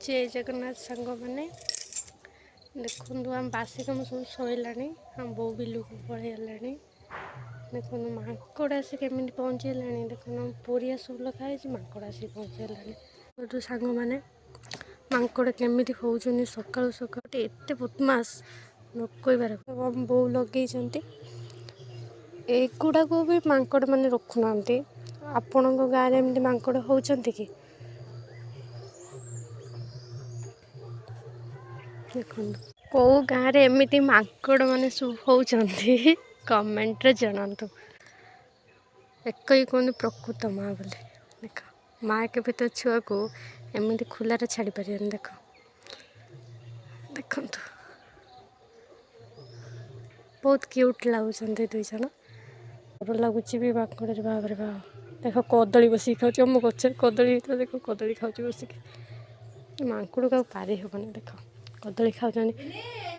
ଜୟ ଜଗନ୍ନାଥ ସାଙ୍ଗମାନେ, ଦେଖନ୍ତୁ ଆମ ବାସି କାମ ସବୁ ସରିଲାଣି। ଆମ ବୋଉ ବିଲକୁ ପଳେଇଗଲାଣି। ଦେଖନ୍ତୁ ମାଙ୍କଡ଼ ଆସି କେମିତି ପହଞ୍ଚିଗଲାଣି। ଦେଖନ୍ତୁ ଆମ ପରିବା ସବୁ ଲେଖା ହେଇଛି, ମାଙ୍କଡ଼ ଆସିକି ପହଞ୍ଚିଗଲାଣି। ଦେଖନ୍ତୁ ସାଙ୍ଗମାନେ, ମାଙ୍କଡ଼ କେମିତି ହେଉଛନ୍ତି ସକାଳୁ ସକାଳୁ, ଏତେ ବଦମାସ ନ କହିବାର। ଆମ ବୋଉ ଲଗେଇଛନ୍ତି, ଏଗୁଡ଼ାକୁ ବି ମାଙ୍କଡ଼ ମାନେ ରଖୁନାହାନ୍ତି। ଆପଣଙ୍କ ଗାଁରେ ଏମିତି ମାଙ୍କଡ଼ ହେଉଛନ୍ତି କି? ଦେଖନ୍ତୁ, କେଉଁ ଗାଁରେ ଏମିତି ମାଙ୍କଡ଼ ମାନେ ସବୁ ହେଉଛନ୍ତି, କମେଣ୍ଟରେ ଜଣାନ୍ତୁ। ଏକ ହିଁ କୁହନ୍ତି ପ୍ରକୃତ ମା ବୋଲି। ଦେଖ, ମା କେବେ ତ ଛୁଆକୁ ଏମିତି ଖୋଲାରେ ଛାଡ଼ିପାରିବେନି। ଦେଖ, ଦେଖନ୍ତୁ, ବହୁତ କ୍ୟୁଟ୍ ଲାଗୁଛନ୍ତି ଦୁଇ ଜଣ। ଡର ଲାଗୁଛି ବି ମାଙ୍କଡ଼ରେ। ବାବରେ ବାବ, ଦେଖ କଦଳୀ ବସିକି ଖାଉଛି। ଆମ ଗଛରେ କଦଳୀ ହେଇଥିଲା, ଦେଖ କଦଳୀ ଖାଉଛି ବସିକି। ମାଙ୍କଡ଼କୁ ଆଉ ପାରି ହେବନି। ଦେଖ କଦଳୀ ଖାଉଛନ୍ତି।